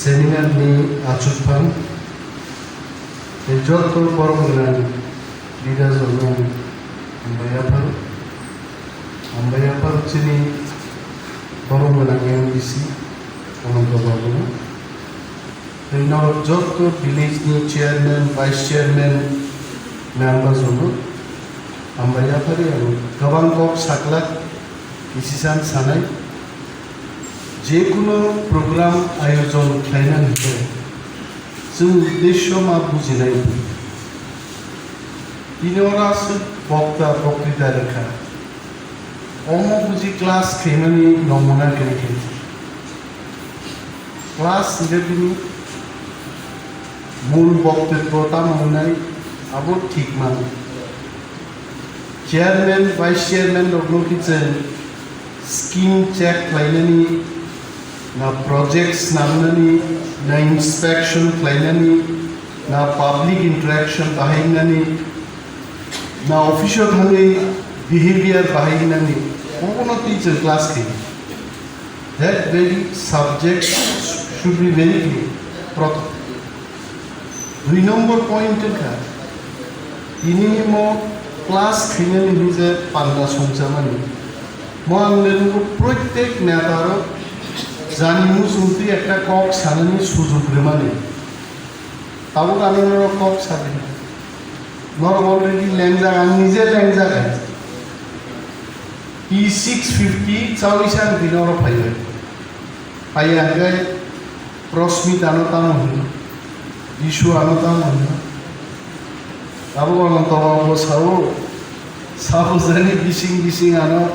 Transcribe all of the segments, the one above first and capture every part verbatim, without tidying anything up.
Seminar ni achukphang tei joto borok gwnang leaders rokno hambai yaphar, hambai yaphar chini borok gwnang M D C Ananto Babu no. Tei norok joto village ni chairman, vice chairman, members rokno hambai yaphar, ang kwbang kok saklak, kisisan sanai. Jekuno program ayojon khlaina hinkhe chwng uddesyo ma bujinai. Tini oro aswk bokta boktwita rwkha. Omo buji class khaimani nomuna kwrwi khe. Class hinkhe bini mul boktwitbo tamo hwnwi abo thik mano. Chairman, vice chairman rokno khe chwng scheme check khlainani, na project snamnani, na inspection khlainani, na public interaction bahai wngnani, na office o thangwi behavior bahai wngnani, obono twi chwng class khaio. That very subject should be very clear. Prothom. Dui number point wngkha, tini mo class khainani hinwi je panda songchamani. Mo ang le nukgo, proitek neta rok jani muchungtwi ekta kok sanani sujug rwmani. Tabuk ano norok kok sadi. Norok already lengjak, ang nije lengjak hai. P six fifty chawi sa ang tini oro phaibai. Phaiya hwnkhe Rosmita no tamo hino, Bishu ano tamo hino. Abo Ananto Babu bo sao, sabo jani bising bising ano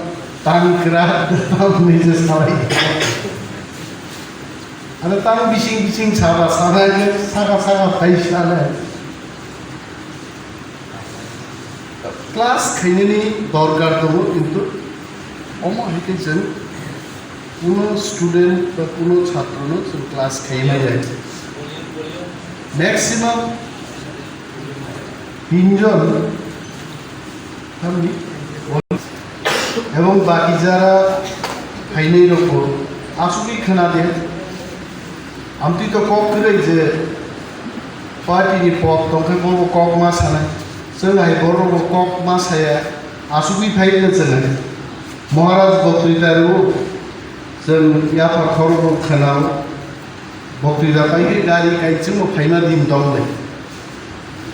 tang kwrak tamo nije salai. Ano tamo bising bising saba sana je saka saka phai sana. Class khainani dorkar tongo, kintu omo hai khe chwng kuno student ba kuno chhatrono chwng class khaimaya. Maximum tinjon, tamni, ebong baki jara khainai rokbo asugwi khna de. Amtwi to kok kwrwi je party ni pok tongkhe bobo kok ma sanai. Chwng hai borok bo kok ma saya, asugwi phai rwna chwng hai. Maharaj boktwita rw, chwng yapha khorok bo khwnao. Boktwita pai khe gari kai chwngbo phaima din tong lai.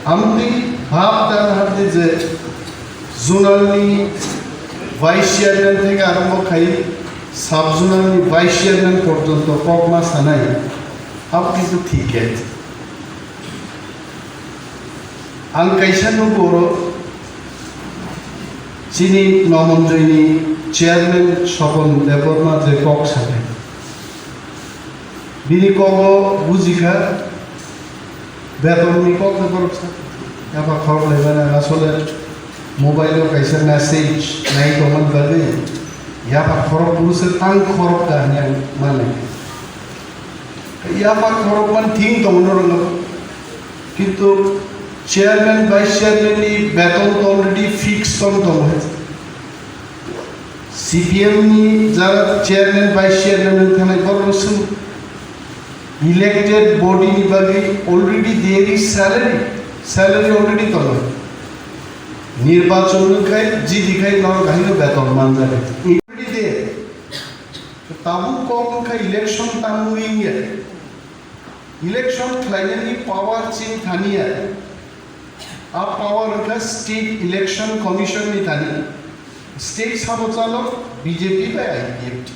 Amtwi bhab dan hardi je zonal ni vice chairman theke arombo khai sub zonal ni vice chairman porjonto kok ma sanai, abo kintu thik khe. Ang kaisa nugo oro chini Nomonjoi ni chairman Sopon Debbarma je kok sanai. Bini kogo bujikha, betonni kokno borok sa. Yapha khorok laimani asole mobile o kaisa message nai tongmani bagwi yapha khorok bwswk tang khorok ka hinwi ang mannai. Yapha khorok man thing tongo norokno. Kintu chairman, vice chairman ni beton to already fixed tong tongo. C P M ni jara chairman, vice chairman wng thanai borok no swng. Elected body ni bagwi already there is salary, salary already tongo. Nirbachon wng khai, G D khai norok haino beton manjak. Already there. Tabuk kok wng kha election tangwi wngya. Election khlainani power chini thaniya. A power wngkha State Election Commission ni thani. State sabo chalok B J P bai I P F T.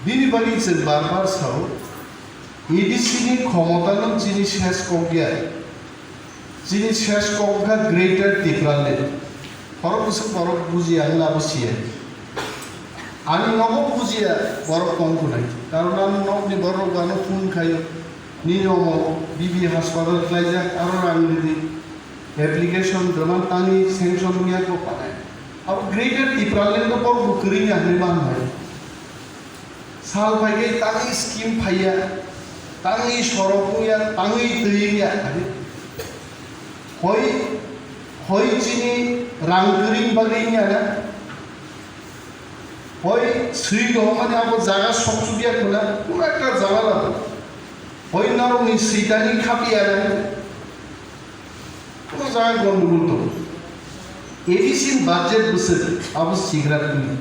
Bini bagwi chwng bar bar sao, A D C ni khomota no chini ses kok ya. Chini ses kok wngkha Greater Tipraland. Borok bwswk borok bujiya hwnwi abo siya. Ani nogo bujiya borok tong khwnai. Karon ani nokni borok ano phone khaio. Nini omo B B haspatal khlaijak, aro rang ridi. Application rwman tangwi sanction wngya kok panai. Abo Greater Tipraland o borok bo kwrwngya hwnwi manbai. Sal phai khe tangwi scheme phaiya, tangwi sorok wngya, tangwi twi wngya, hoi, hoi chini rang kwrwini bagwi wngya na? Hoi swi rohormani abo jaga sokchukya khuna, pura ekta jaga labo. Hoi norokni switani khapiya nang. Pura jaga gondogol tongo. A D C ni budget bwswk abo sigra twi.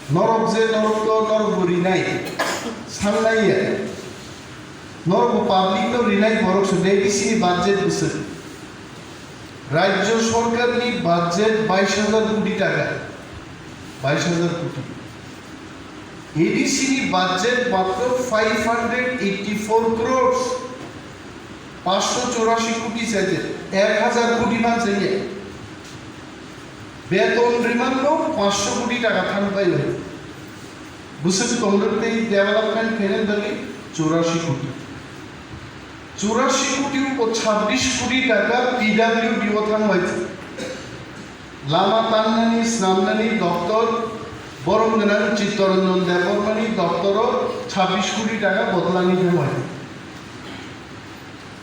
Norok je norok to norok bo rinai, sannai ya. Norok bo public no rinai borok se A D C ni budget bwswk. Rajya sorkar ni budget bais hajar koti taka. Bais hajar koti. A D C ni budget matro five hundred eighty four crores. Panchsho churashi koti chaite, ek hajar koti man chaye. Beton riman no panchsho koti taka than pai bai. Bwswk tongrwk tei development khainani bagwi churashi koti. Churashi koti o chabbish koti taka P W D o thang bai. Lama tannani, snamnani doktor, borom gwnang Chittaranjan Debbarmani doktoro chabbish koti taka bodolani thangbai.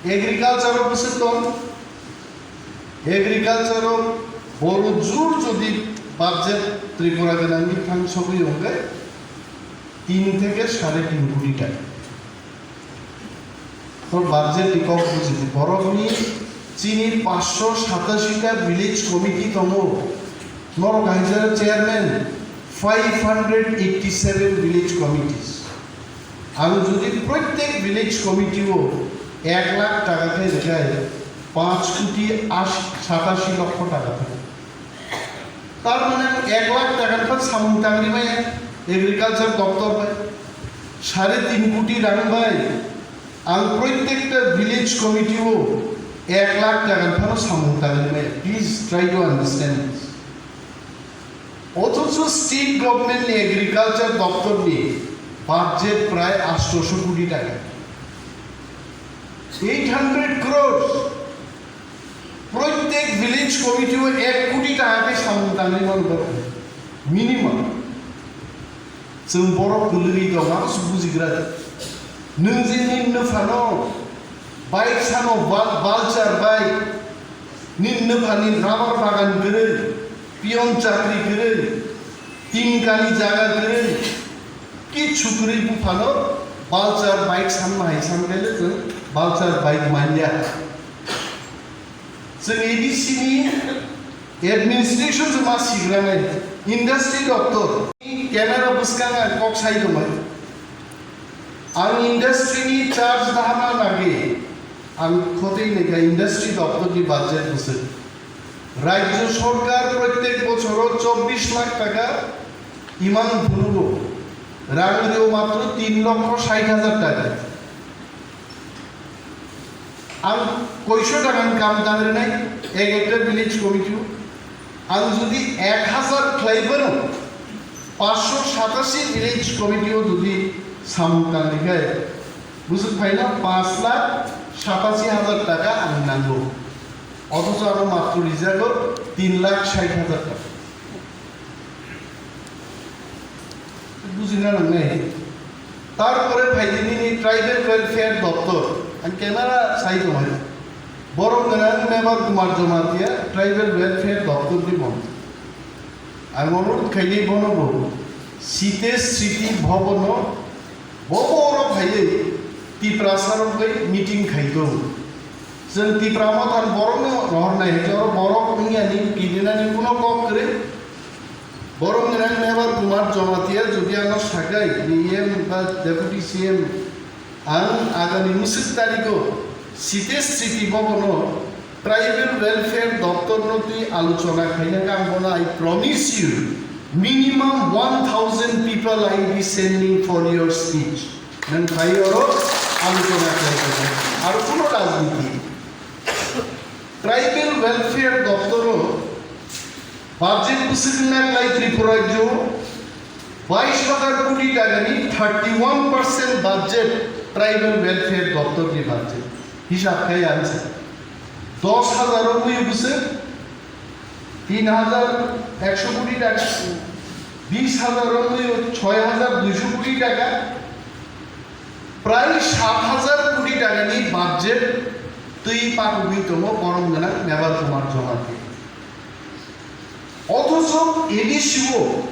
Agriculture o bwswk tong? Agriculture o boro jur jodi budget Tripura gwnangni thang sogwi hwnkhe tin theke sare tin koti taka. To budget ni kok buji di, borokni chini panchsho satashi ta village committee tongo, norok kaisa chairman, five hundred eighty seven village committees. Ang jodi prottek village committee o ek lakh taka khe rwkhe, panch koti ash-, satashi lokho taka thang. Tar mane ang ek lakh taka phan samung tangri maya agriculture doptor bai. Sare tin koti rang bai ang prottekta village committee o ek lakh taka phano samung tangri maya. Please try to understand this. Othocho state government ni agriculture doptor ni budget prai astoso koti taka. Eight hundred crores. Prottek village committee o ek koti taka khe samung tangwi mano borok. Minimum. Chwng borok kwlwrwi tong, abo se bujigra. Nwng je nini nwphano bike sano bal-, balchar bike, nini nwphani rubber bagan kwrwi, pion chakri kwrwi, tin kani jaga kwrwi, kichu kwrwi buphano balchar bike sanma hai sankhe le chwng balchar bike manya. Chwng A D C ni administration se ma sigranai, industry doptor. Camera bwskango ang kok sai tongmani. Ang industry ni charge dahama nagi, ang khotwi neka industry doptor ni budget bwswk. Rajya sorkar prottek bochoro chobbish lakh taka imang phunugo, rang rio matro tin lokho sait hajar taka. Ang koiso takani kam tangrinai ek ekta village committee o. Ang jodi ek hajar khlai phano panchsho satashi village committee o jodi samung tangri khai, bwswk phaina panch lakh satashi hajar taka ang nango. Othocho ano matro rijago tin lakh sait hajar taka. Bujina nangnai. Tarpore phaidi nini tribal welfare doptor. Ang camera sai tongo. Borom gwnang Mebar Kumar Jamatia tribal welfare doptor ni montri. Ang onurodh khaini bono bo Sitesh Sriti Bhavan o bo oro phaiwi Tiprasa rok bai meeting khai tongo. Chwng Tipra Motha ni borok no rohor nai hai, oro borok wngya ni kirinani kuno kok kwrwi. Borom gwnang Mebar Kumar Jamatia jodi ano sakai D M ba Deputy C M, ang agami mwswk tariko Sitesh Sriti Bhavan o tribal welfare doptor no twi alochona khaina khe ang bono I promise you minimum one thousand people I will be sending for your speech. Nwng phai oro alochona khlai tongo. Aro kuno rajniti. Tribal welfare doptor o budget bwswk wngna klai Tripura rajyo bais hajar koti takani thirty one percent budget tribal welfare doptor ni budget. Hisab khai ang sa. Dos hajar o mui bwswk tin hajar ekso koti taka, bis hajar o mui choi hajar duiso koti taka, prai sat hajar koti takani budget twi pakugwi tongo borom gwnang Mebar Kumar Jamatia. Othocho A D C o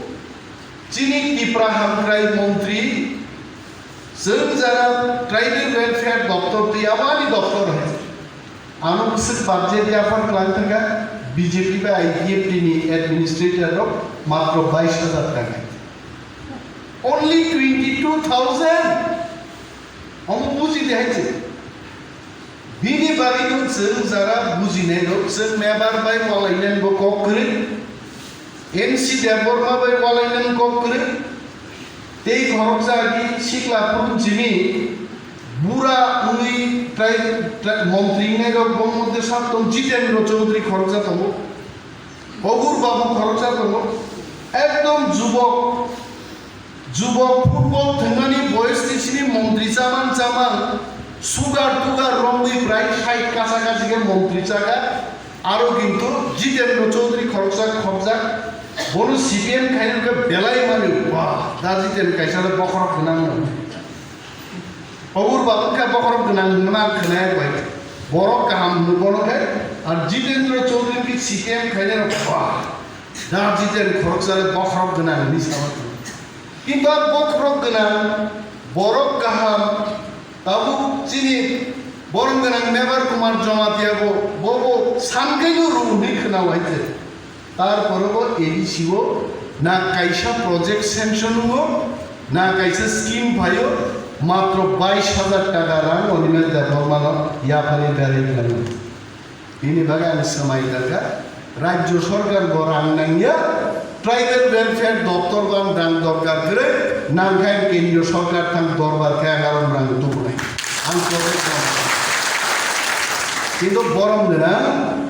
Chini Tipra hamkrai montri, chwng jara tribal welfare doptor twi abo ani doptor hai. Ano bwswk budget yapar klang thangkha B J P bai I P F T ni administrator rok matro bais hajar taka. Only twenty two thousand. Omo buji de hai se. Bini bagwi no chwng jara bujinai rok, chwng mebar bai walai nang bo kok kwrwi. N C Debbarma bai walai nang kok kwrwi. Tei khoroksa agi sikla phurun chini bura wngwi trai, trai, montri wngnai rok bo moddhe sat tong Jitendra Chaudhary khoroksa tongo. Ogur Babu khoroksa tongo. Ekdom jubok. Jubok football thwngmani boyes ni simi montri chamang chamang, sugar tugar romwi prai sait kacha kachi khe montri chaka. Aro kintu Jitendra Chaudhary khoroksa khopjak, bono C P M khaino khe belai mani, wah, da Jiten kaisa le bokhorok gwnang no. Obur ba wngkha bokhorok gwnang hwnma khwnaya bai. Borok kaham hwnwi bono khe, ar Jitendra Chaudhary khe C P M khainai rok, wah, da Jiten khoroksa le bokhorok gwnang hwnwi sama thang. Kintu a bokhorok gwnang, borok kaham, tabuk chini borom gwnang Mebar Kumar Jamatia bo, bo, bo sankaino rw hwnwi khwna wai se. Tarpore bo A D C o na kaisa project sanction wngo, na kaisa scheme phaio, matro bais hajar taka rang Animesh Debbarmano yapharwi berwi khlaio. Bini bagwi ang swmai kha, Rajya Sarkar bo rang nangya, Tribal Welfare Doptor bo ang rang dorkar kwrwi, nangkhe ang Kendriya Sarkar thang dorbar khe ang aro rang tubunai. Ang project rang. Kintu borom gwnang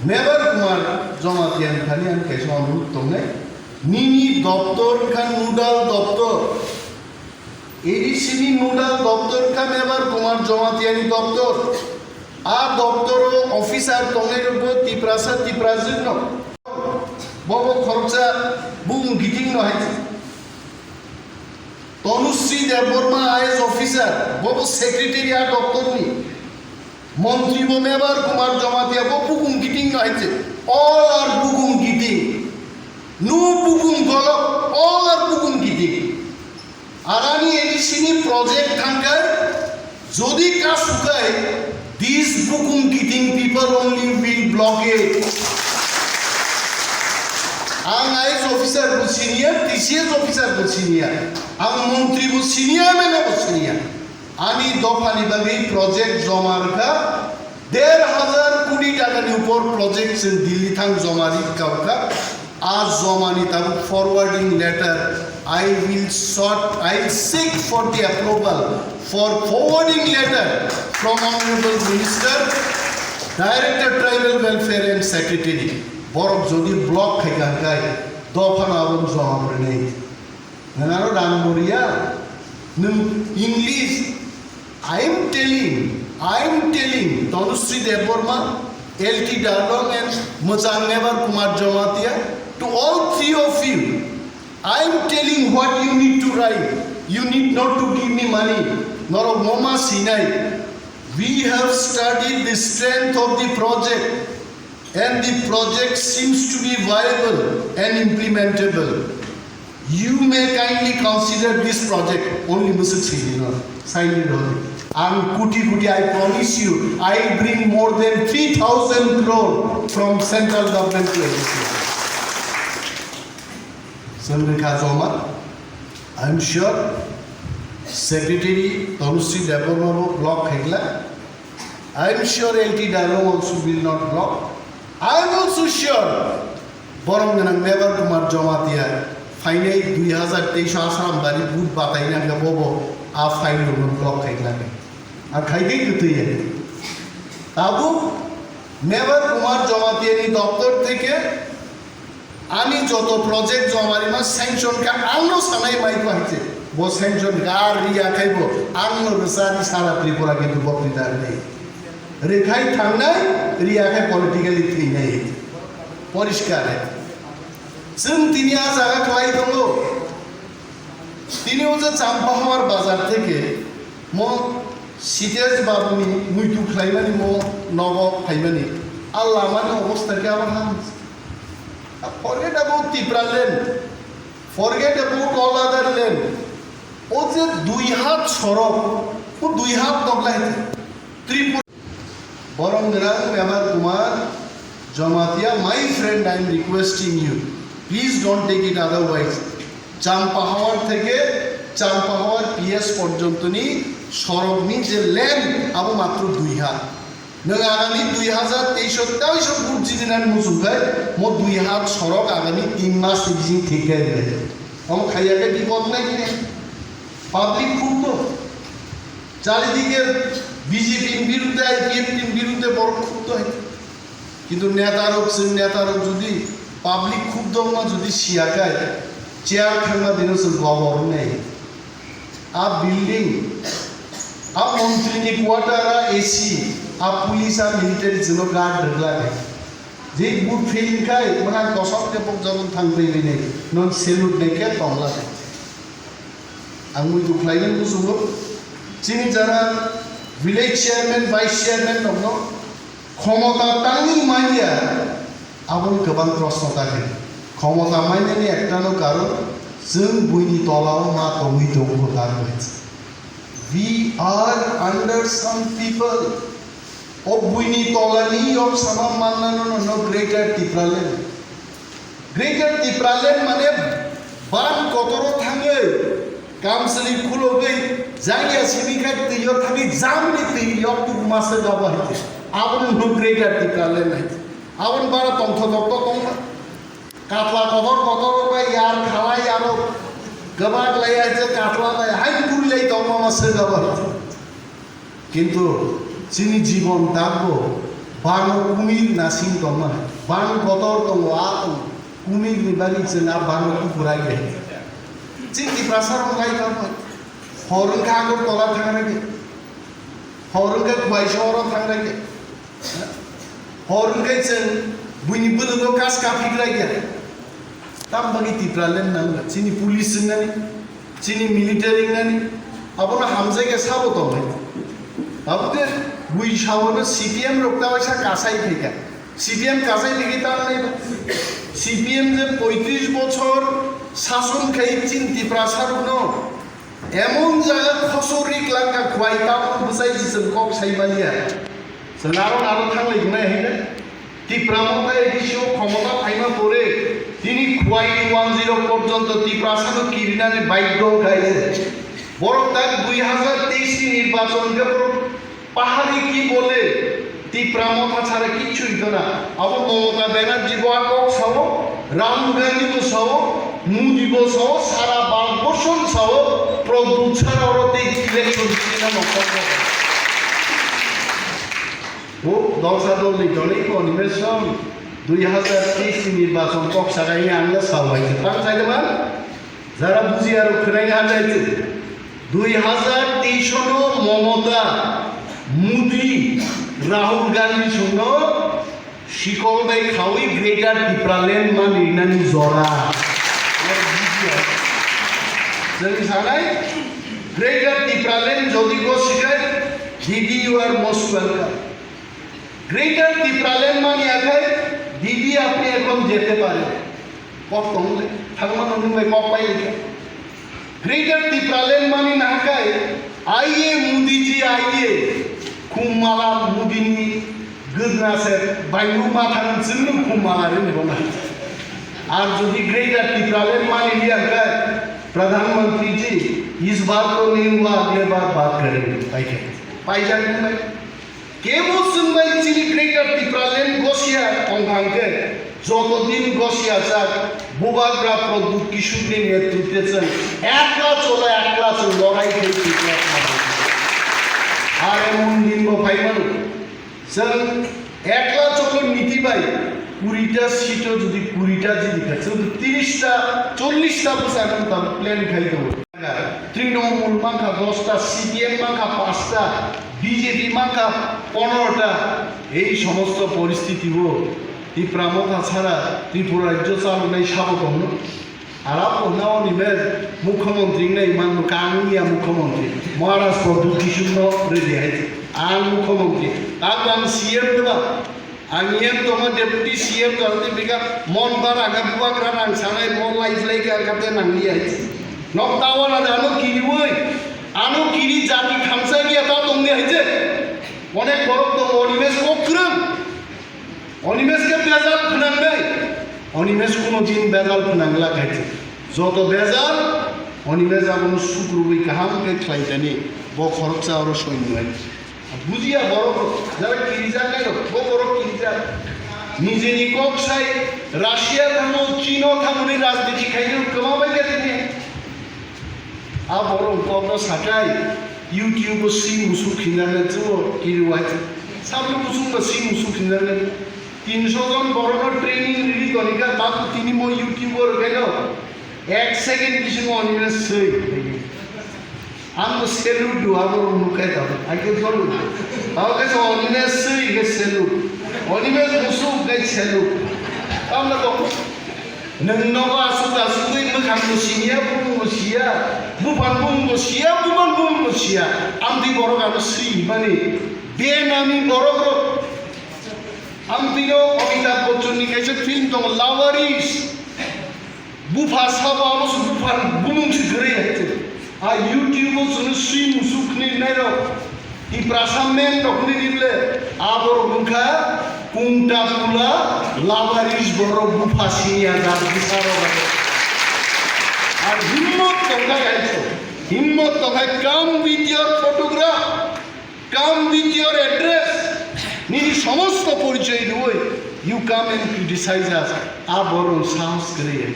Mebar Kumar Jamatia ni thani ang kaisa onurodh tongnai. Nini doptor wngkha nodal doptor. A D C ni nodal doptor wngkha Mebar Kumar Jamatia ni doptor. A doptor o officer tongnai rok bo Tiprasa Tiprajwk no. Bo bo khoroksa bung giting no hai. Tanushree Debbarma I A S officer, bo bo secretary a doptor ni. Montri bo Mebar Kumar Jamatia bo bukung kiting no hai se. All are bukung kiting. No bukung golok, all are bukung kiting. Arani A D C ni project thangkai, jodi ka sukai, these bukung kiting people only will block it. Ang I A S officer bo senior, T C S officer bo senior, ang montri bo senior, M L A bo senior. Ani dophani bagwi project joma rwkha, der hajar koti takani upor project chwng Delhi thang joma rwkha. A jomani tabuk forwarding letter, I will sort, I will seek for the approval for forwarding letter from Honorable Minister, Director Tribal Welfare and Secretary. Borok jodi block khai kha hwnkhe dophano abo joma rwnai. Nwng aro rang bo riya, nwng English, I am telling, I am telling Tanushree Debbarma, L T Darlong and Mwchang Mebar Kumar Jamatia, to all three of you, I am telling what you need to write. You need not to give me money. Norok moma sinai. We have studied the strength of the project. And the project seems to be viable and implementable. You may kindly consider this project. Only Mister Chidinor, sign it on. And kuti kuti, I promise you, I will bring more than three thousand crore from central government to A D C. Sandrika Joma, I am sure Secretary Tanushree Debbarma block khaikla. I am sure L T Darlong also will not block. I am also sure Borom gwnang Mebar Kumar Jamatia phainai dui hazar teis Asram bari vote batai nangya bobo a file no block khaikla. A khaikai kwtwi. Tabuk Mebar Kumar Jamatia ni doptor theke Ani joto project joma rima sanction kha, ang no sanai mai kho hai se. Bo sanction kha, ar riya khai bo, ang no rwsa ri sara Tripura kintu bo twi da rwnai. Rwkhai thangnai, riya khai politically thwinai. Poriskar hai. Chwng tini a jaga khlai tongo. Tini o je Champahawar bazar theke mo Sitesh Babu ni muitu khlaimani mo nogo phaimani. A lama ni obostha khe abo ham. A forget about Tipraland. Forget about all other land. O je dui hat sorok, o dui hat doglai Tripura. Borong Gwnang Memar Kumar Jamatia, my friend, I am requesting you, please don't take it otherwise. Champahawar theke Champahawar P S porjontoni sorokni je land, abo matro dui hat. Nwng agami dui hazar teis o teis o vote jidinani muchungkhe, mo dui hat sorok agami tin mas ni bising thik khe rwdi. Omo khaiya khe bipod nai khe. Public khub to. Charidike B J P ni birudde, I P F T ni birudde borok khub to hai. Kintu netarok, chwng netarok jodi public khub dongma jodi siya khai, chair thangma dino chwng gobor wngnai. A building, a montri ni quarter, a A C, a police, a military chwngno guard rwgla khe. Je vote fail khai, mwnang kosom khe pok jabon thang twi bini, non salute nai khe tongla khe. Ang mui duk khlai nang muchungo. Chini jara village chairman, vice chairman rokno khomota tangwi manya, aboni kwbang proshno ta khe. Khomota mainani ektano karon, chwng buini tolao ma tongwi tongo ta khe. We are under some people. O buini tolani yok sama mannano no Greater Tipraland. Greater Tipraland mane ban kotoro thangwi, kamsli khulogwi, jangya simi khai twi o thangwi, jamni twi yok tu masa gabo hai. Aboni no Greater Tipraland hai. Aboni bara tongtho tongtho tongma. Katla kotor kotor bai yar khalai aro gabak lai hai je katla bai hai puri lai tongma ma se gabo hai. Kintu chini jibon takbo bangno kumir nasing tongma, bang kotor tongo, a tongo, kumir ni bagwi chwng a bangno kukurai khe. Chini Tiprasa rok lai tongma, hor wngkha Agartala thang rege, hor wngkha Kuaisoro thang rege, hor wngkha chwng buini bwlwgo kas kaphik rege. Tam bagwi Tipraland nang chini police wngnani, chini military wngnani, abono hamjai khe sabo tongwi. Abo de bui sabono C P M rok ta waisa kasai phaikha. C P M kasai phaikhe ta nai ba. C P M je poitris bochor sason khai chini Tiprasa rokno emon jaga khosor rik langkha khwai tamo bwsai jisung kok sai manya. Chwng aro aro thanglai tongnai hai na? Tipra Motha A D C o khomota phaima pore tini Khwai ni one zero porjonto Tiprasano kirinani baidhyo wngkha. Borok tak dui hazar teis ni nirbachon hwnkhe borok pahari ki bole Tipra Motha chara kichu hwnkha na. Abo Mamata Banerjee bo a kok sao, Rahul Gandhi bo sao, Modi bo sao, sara Bharat borson sao, Pradyot sara oro tei election kisa nokha. Bo dol sa dol ni dol ni animation dui hazar teis ni nirbachon kok sakai ang le sao hai se tang sai de man. Jara buji aro khwnai ha jai se. Dui hazar teis no Mamata, Modi, Rahul Gandhi songno sikol bai khawi Greater Tipraland man rinani jora. Jeng sanai Greater Tipraland jodi go sikai, Didi, you are most welcome. Greater Tipraland mani akhai, Didi, apni ekhon jete pare. Kok tong le, thangma nang nung bai kok pai le. Greater Tipraland mani na akhai, aiye Modi ji, aiye. Khum mala Modi ni gudna se, bai nu ma thang ching nu khum mala re ni bona. Ar jodi Greater Tipraland mani li akhai, Pradhan Mantri ji, is baat to nahi hua, agle baar baat karenge. Pai khe. Pai jang nung bai. Kebo chwng bai chini Greater Tipraland gosiya tongkha hwnkhe, joto din gosiya jak Bubagra Pradyot Kishore ni netritwe chwng ekla cholo ekla chwng lorai khe Tripura. Are mon din bo phai mano. Chwng ekla cholo niti bai kurita seat o jodi kurita jodi kha, chwng tirista, chollista bwsa nang tamo plan khai tongo. Trinamool mankha dosta, C P M mankha pasta, B J P mankha ponorota. Ei somosto poristiti o Tipra Motha chara Tripura rajyo chalonai sabo tongno. Arap hwnao ni mer mukhyamantri wngnai manno kang wngya mukhyamantri. Maharaj Pradyot Kishore no ready hai. Ang mukhyamantri. Ang ang C M deba. Ang E M tongo, Deputy C M tongo, tei bika mon bara khe bubagra nang sanai, mon lai phlai khe ang kate nang liya. Nok tawana da ano kiriwi, ano kiri jati khamsa giya ta tongni hai je. Onek borok tongo, Animesh kok kwrwng. Animesh khe bejal phnang dei. Animesh kuno din bejal phnang la khai je. Joto bejal, Animesh abono sukrubwi kaham khe khlai tani. Bo khoroksa oro soi nai. Bujiya borok rok, jara kirijak nai rok, bo borok kirijak. Nijeni kok sai Russia thango, Chino thango ni rajniti khaino kwma bai khe tini. A borok kok no sakai, YouTube o si musuk hinjak nai chuo kiriwai. Sablo musuk no si musuk hinjak nai. Tinsho jon borok no training riri toni kha, taku tini mo YouTube o rwkhe no. Ek second bisingo oni no swi. Ang bo salute do, abo rok nukhai tabuk. I can follow. Abo khe so oni ne swi khe salute. Oni ne musuk khe salute. Tamna to. Nwng nogo asuk asuk twi mwkhang bo siya, bumung bo siya. Buphang bumung bo siya, buphang bumung bo siya. Amtwi borok ano swi mani. Benami borok rok. Amtwi no Amitabh Bachchan ni kaisa film tongo, Lawaris. Bupha sabo abo se bupha bumung se kwrwi hai se. A YouTube o chwngno swi musuk hwnwi nairok. Tiprasa men rok hwnwi rible. Abo rok wngkha kungta pula labaris borok bupha siniya da bwsa rok. Ar himmot tongkha hai se. Himmot tongkha, come with your photograph. Come with your address. Nini somosto porichoy rwui, you come and criticize us. A borok sahos kwrwi.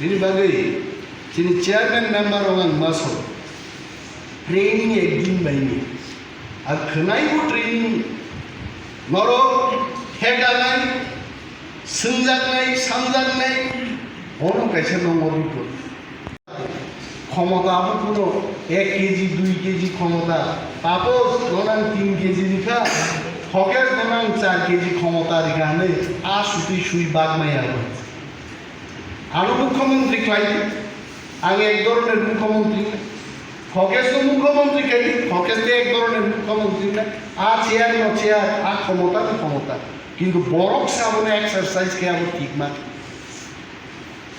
Bini bagwi chini chairman member rok ang maso. Training ekdin baini. Ar khwnai bo training. Norok hekanai, swngjaknai, samjaknai. Bono kaisa nongo bipot. Khomota abo kuno ek kg, dui kg khomota. Tapos nonang tin kg rikha, Hokesh nonang char kg khomota rikha hwnwi a sutwi sui bagmaya abo. Ano mukhyamantri khlai, ang ek dhoroner mukhyamantri. Hokesh no mukhyamantri khlai, Hokesh de ek dhoroner mukhyamantri na. A chair no chair, a khomota no khomota. Kintu borok se abono exercise khe abo thik ma.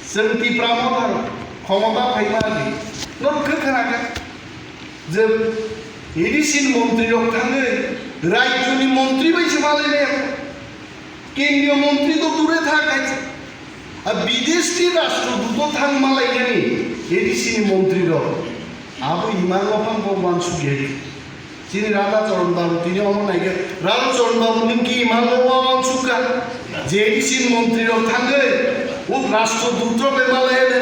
Chwng Tipra Motha rok khomota phaima agi norok khe khna kha je A D C ni montri rok thangwi rajyo ni montri bai se malai nai, kendriyo montri to dure thak, kaisa a bideshi rashtraduto thang malai nani A D C ni montri rok abo imang ophang bo uansuk ya. Chini Radha Charan Babu, tini omo naikhe, Radha Charan Babu, nwng ki imango uansukha? J D C ni montri rok thangwi, o Rashtra Dut rok bai malai le.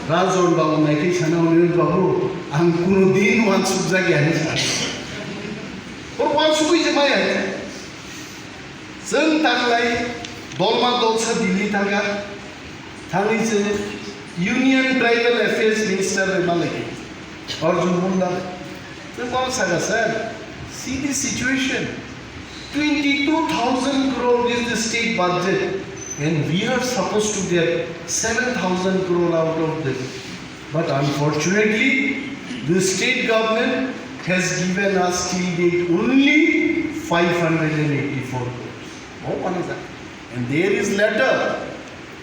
Radha Charan Babu naikhe sana hwnwi, "Babu, ang kuno din uansukjak ya," hinwi sa. Oro uansugwi se maya. Chwng tanglai dolma dolsa Delhi thangkha, thangwi chwng Union Tribal Affairs Minister bai malai khe Arjun Munda. Chwng bono sakha, "Sir, see the situation. Twenty-two thousand crore is the state budget, and we are supposed to get seven thousand crore out of this." But unfortunately, the state government has given us till date only five hundred and eighty-four crores. Oh, one is that. And there is letter.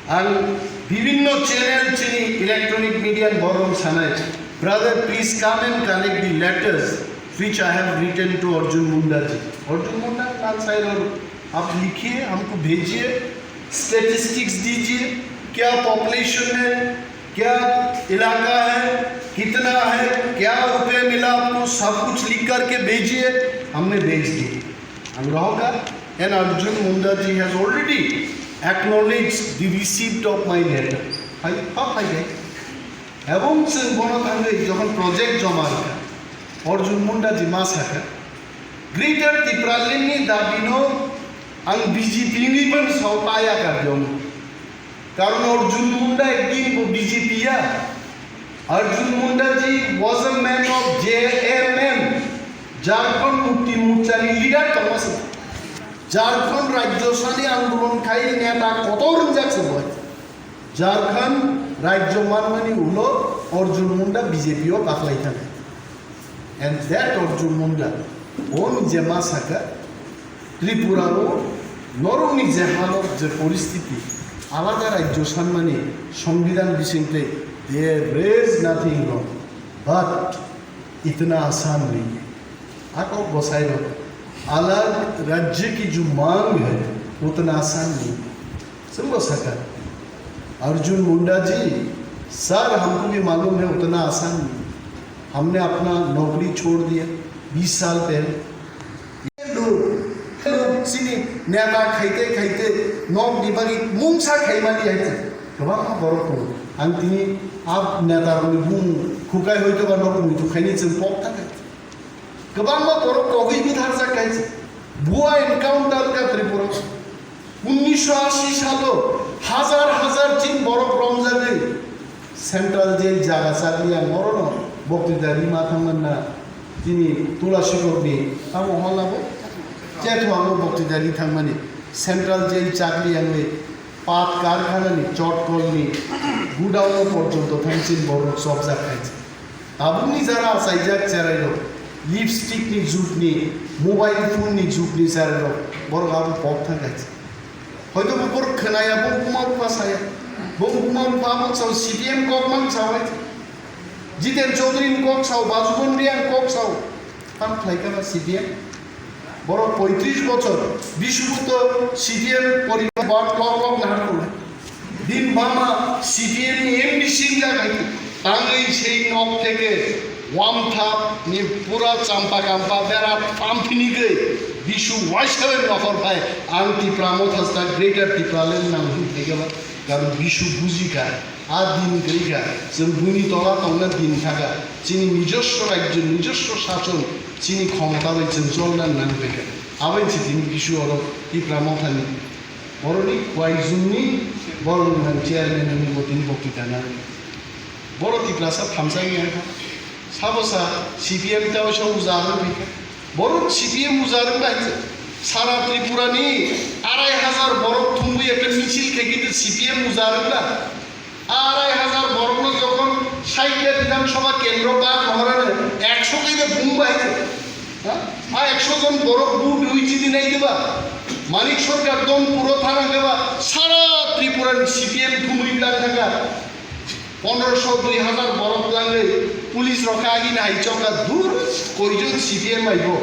Ang bibhinno channel chini electronic media ni borok sanai, "Brother, please come and collect the letters which I have written to Arjun Munda ji." Arjun Munda nang sai ro, "आप लिखिए, हमको भेजिए, statistics दीजिए, क्या पॉपुलेशन है, क्या इलाका है, कितना है, क्या रुपए मिला आपको, सब कुछ लिख करके भेजिए।" हमने भेज दिए। Ang rohorkha, and Arjun Munda ji has already acknowledged the receipt of my letter. Hai, hak hai dai. Ebong chwng bono thangwi jokhon project joma rwkha, Arjun Munda ji ma sakha, Greater Tipraland ni dabi no ang B J P ni ban sao ta ya kar jom. Karon Arjun Munda ekdin bo B J P ya. Arjun Munda ji was a man of J M M, Jharkhand Mukti Morcha ni leader tongma se. Jharkhand Rajya Sani Andolon khai neta kotor wngjak se bo. Jharkhand Rajya manmani ulo Arjun Munda B J P o baklai thangkha. And that Arjun Munda, bo ni je ma sakha, Tripura o norokni je halok, je poristiti, alada rajyo sanmani, songbidhan bisingtwi, there is nothing wrong. But itna asan nahi hai. Ako bosai ro, alag rajya ki jo mang hai, utna asan nahi hai. Chwngbo sakha, Arjun Munda ji, sir, humko bhi malum hai, utna asan nahi. Humne apna naukri chhod diya, bees saal pehle. Lok, lok, chini neta khaite, khaite, nok ni bagwi mungsa khaimani hai. Kwbangma borok tongo. Ang tini a neta rokni bumung khukai hoito ba nok muitu khaini chwng pok thangkha. Kwbangma borok kogwi butharjak kaichi. Bua encounter ka Tripura. Unnisho ashi salo hazar hazar chin borok romjagwi central jail jaga chakli ang orono boktwita rima thangmanna tini Tula Sikokni tamo hwnlabo chetho ang boktwita ri thangmani central jail chakli ang Pat karkhanani chotkolni gudaono porjonto thangchin borok chopjak khaijak. Tabukni jara achaijak cherairok, lipstickni jugni, mobile phoneni jugni cherairok, borok abo pok thang khaijak. Hoito bo borok khwnaya, bo buma bupha saya. Bo buma bupha abo sao C P M kok mang sao hai. Jiten Chaudhary ni kok sao, Bajubon Reang kok sao. Tam khlai kha na C P M? Borok poitris bochor, bisubukto C P M poribar lok lok nahar tongnai. Din bama C P M ni M D C wngya khai tangwi sei nok theke wamthap ni pura champa kampa bera tamphinigwi bisu waisa bai nokhor phai ang Tipra Motha sta Greater Tipraland nang hwn theke ba karon bisu bujikha. A din kwrwi kha, chwng buini tola tongna din thaka, chini nijoswo rajyo, nijoswo sachon, chini khomota bai chwng cholna nang bai kha. Aboni se tini bisu oro Tipra Mothani, boroni uaijwngni borok nang chairman ni bo tini boktwita nang. Boro Tiprasa thamsa wngya kha. Sabo sa C P M tei waisa uja rwng phi kha. Borok C P M uja rwng bai sara Tripura ni arai hazar borok thumwi ekta michil khe khe C P M uja rwng ba. Arai hazar borok no jokhon sait ta Bidhan Sabha kendro ba mohorane ekso khe de bung bai. Ha? A ekso jon borok bu dui chini nai de ba. Manik Sarkar don puro thana de ba. Sara Tripura ni C P M thumwi blang thangkha. Pondroso dui hazar borok twlangwi police rok khe agini hai chokha dur koijon C P M bai bo.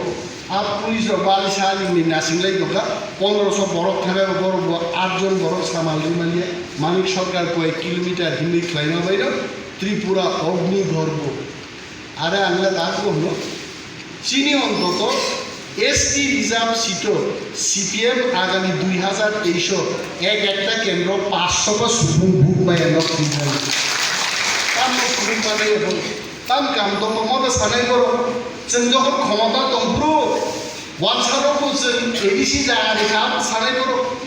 A police rok bo alisa alini nasinglai tongkha. Pondroso borok thangwi borok bo atjon borok samal rwmani Manik Sarkar koi kilometer hinwi khlaima baino Tripura Agni Gorbo. Are ang le tak bo hwno. Chini ontoto S T reserve seat-o C P M agami dui hazar teis-o ek ekta kendro paanch sho ba subung vote maya nok tinjani. Tamno subung manai abo tam kam tongma moto sanai borok. Chwng jokhon khomota tongphuru wansarokbo chwng A D C jagani kam sanai borok.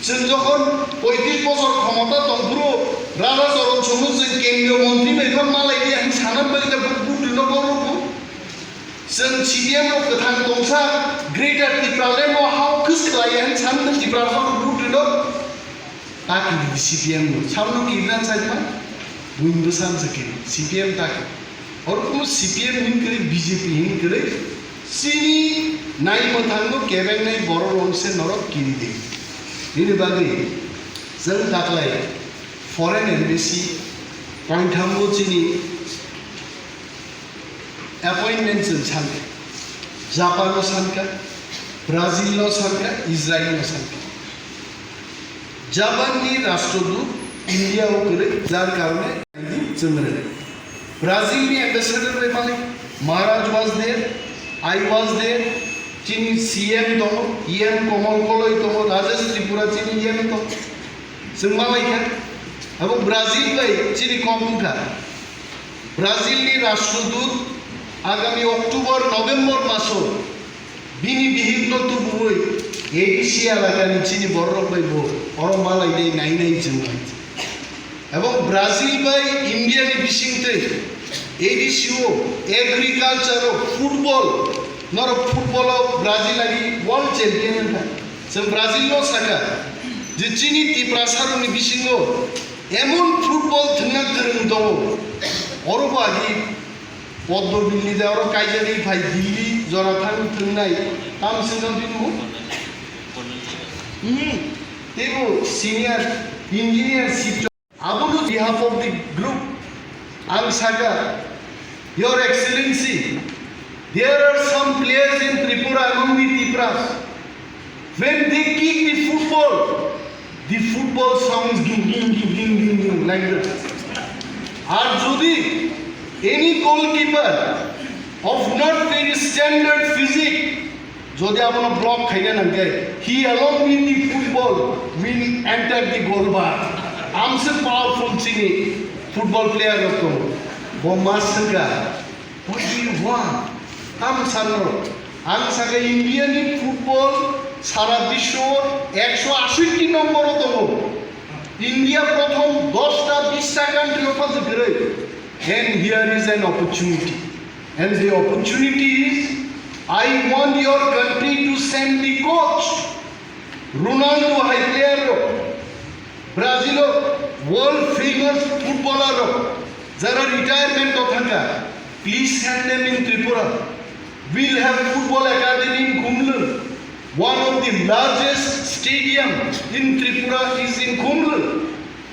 Chwng jokhon poitris bosor khomota tongphuru Raja Charan Singh chwng kendriya montri bai phan malai di ang sana bagwi da vote rwno borok bo. Chwng C P M rok kwthang tongsa Greater Tipraland o hao khwskhlai ya hin san Tiprasa rok vote rwno. Ta kiri di C P M no. Samno kirina chajma. Buino samsa kiri. C P M ta kiri. Oro kuno C P M hin kiri, B J P hin kiri. Chini nai mwthangno kebengnai borok rok se norok kiri di. Nini bagwi chwng taklai foreign embassy pointhambo chini Appointment chwng sankha, Japan no sankha, Brazil no sankha, Israel no sankha. Japan ni Rashtrudut India o kwrwi, jar karone chwng rwnai. Brazil ni ambassador bai malik, Maharaj was there, I was there, chini C M tongo, E M Komal Koloi tongo, Rajesh Tripura chini E M tongo. Chwng malaikha, abo Brazil bai chini kok wngkha. Brazil ni Rashtrudut agami October November maso bini bihikno tubuwi A D C elakani chini bororok bai bo oro malainai nainai chwng lai. Ebong Brazil bai India ni bisingtwi A D C o agriculture o football norok football o Brazil agi world champion wngkha. Chwng Brazil no sakha je chini Tiprasa rokni bisingo emon football thwngna kwrwng tongo, oro bo agi Poddo Billy de oro kaijagwi phai Delhi jora thang thwngnai tam swngno bini mung? Hmm, teibo senior engineer Sibjo. Abono behalf of the group, ang saka, Your Excellency, there are some players in Tripura among the Tipras. When they kick the football, the football sounds ging, ging, ging, ging, ging, ging, like that. Ar jodi any goalkeeper of not very standard physique, jodi abono block khaina nangkhe, he along with the football will enter the goal bar. Amse powerful chini football player rok tongo. Bo ma swngkha, "What do you want?" Tam sanno. Ang saka India ni football sara biswo ekso ashi number o tongo. India prothom dosta bista country o phajwk kwrwi. And here is an opportunity. And the opportunity is, I want your country to send the coach. Ronaldo hai player rok, Brazil o world famous footballer rok, jara retirement o thangkha, please send them in Tripura. We'll have football academy in Khumlwng. One of the largest stadium in Tripura is in Khumlwng.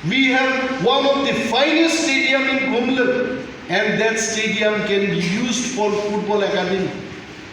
We have one of the finest stadium in Khumlwng, and that stadium can be used for football academy.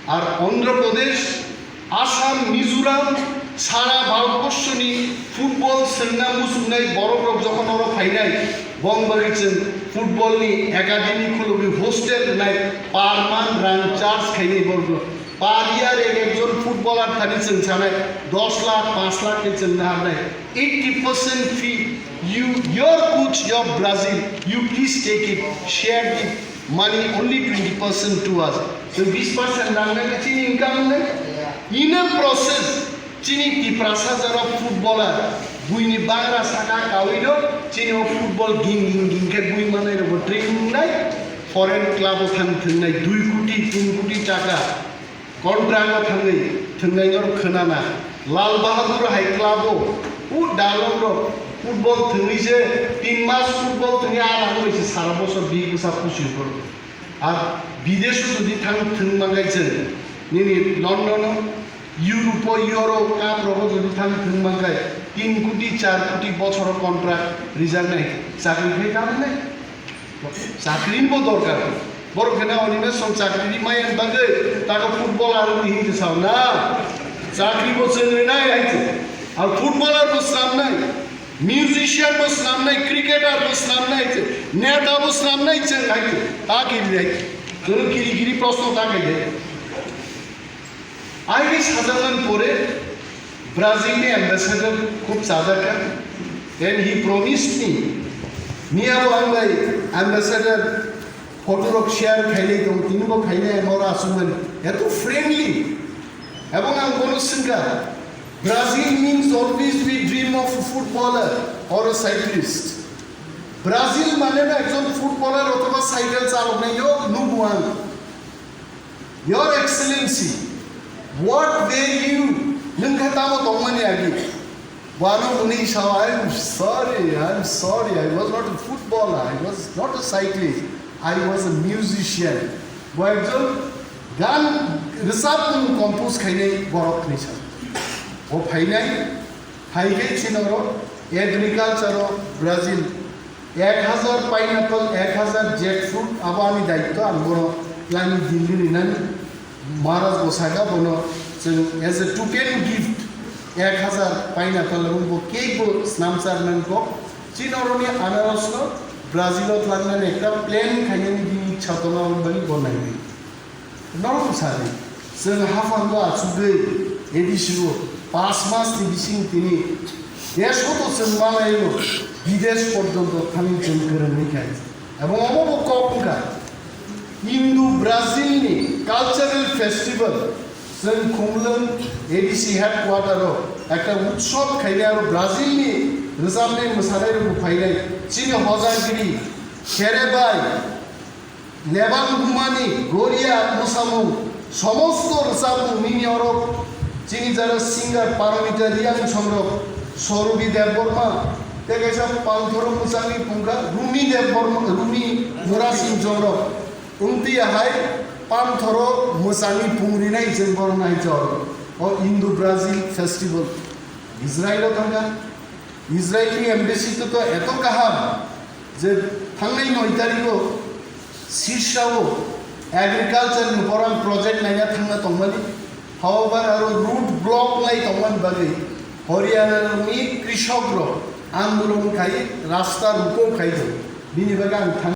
Ar Andhra Pradesh, Assam, Mizoram, sara Bharatborsho ni football swngna muchungnai borok rok jokhon oro phainai, bong bagwi chwng football ni academy khulugwi hostel rwnai, per month rang charge khainai borok rok. Per year ek ekjon footballer thani chwng sanai dos lakh, panch lakh khe chwng naharnai. Eighty percent fee, you, your coach of Brazil, you please take it, share the money only twenty percent to us. So twenty percent rang nai chini income nai. In a process, chini Tiprasa jora footballer, buini bagra saka kawi do, chini o football ging ging ging khe bui manai rok training nai, foreign club o thang thwngnai dui koti, tin koti taka. Contract o thangwi thwngnaino khwnana. Lal Bahadur hai club o, o dalong rok football thwngwi se tin mas football thwngwi a rang bai se sara bosor bi bwsa pusi rok. Ar bidesh o jodi thang thwng mangai chwng, nini London o, Europe o, Euro Cup rok o jodi thang thwng mangai, tin koti, char koti bochor o contract rijaknai, chakri khai kanai. Chakri ni bo dorkar. Borok khe na animation chakri ri maya bagwi tago football aro ni hinwi sao na. Chakri bo chwng rinai hai se. Ar footballer bo swnamnai, musician bo swnamnai, cricketer bo swnamnai hai se, neta bo swnamnai chwng hai se. Ta kiri hai. Chwng kiri kiri proshno ta khai de. Aini sajakmani pore Brazil ni ambassador khub chajakha, and he promised me, miya bo ang bai ambassador photo rok share khailai tong, tini bo khainai ang oro aswkmani, eto friendly. Ebong ang bono swngkha, Brazil means always we dream of a footballer or a cyclist. Brazil mane no ekjon footballer othoba cycle chaloknai no nugo ang. Your Excellency, what were you? Nwng khe tamo tongmani agi? Bono hwnwi sao, "I am sorry, I am sorry, I was not a footballer, I was not a cyclist, I was a musician." Bo ekjon gan rwchapmung compose khainai borok hwnwi sao. O phainai, phai khe chini oro agriculture o Brazil Ek hajar pineapple, ek hajar jackfruit, abo ani daityo, ang bono twlangni dindi rinani. Maharaj bo saka bono chwng as a token gift ek hajar pineapple, abo bo cake bo snamchar nang kok. Chini oroni anaros no Brazil o twlangnani ekta plan khainani bini ichha tongo, aboni bagwi bo naiwi. Norok sadi, chwng haphango achugwi A D C o pas mas ni bising tini desh o to chwng malaio, bidesh porjonto thangwi chwng kwrwngwi khai. Ebong omo bo kok wngkha, Indo Brazil ni cultural festival, chwng Khumlwng A D C headquarter o ekta utsob khainai, aro Brazil ni rwchapnai mwsanai rok bo phainai, chini hojagiri, kherebai, Lebang bumani goria mwsamung, somosto rwchapmung nini orok, chini jara singer Paramita Riang Songrok, Sorobi Debbarma, tei kaisa Panthoro mwchangni pungkha Rumi Debbarma, Rumi Murasing Songrok, wngtwi hai Panthoro mwchangni pung rinai chwng borok nai chor. O Indo Brazil Festival. Israel o thangkha. Israel ni embassy to, to eto kaham je thangnai noi tarikh o Sirsa o agriculture ni borang project naina thangna tongmani. However, aro road block lai tongmani bagwi Haryana ni krishok rok andolon khai, rasta ruko khai tong. Bini bagwi ang thang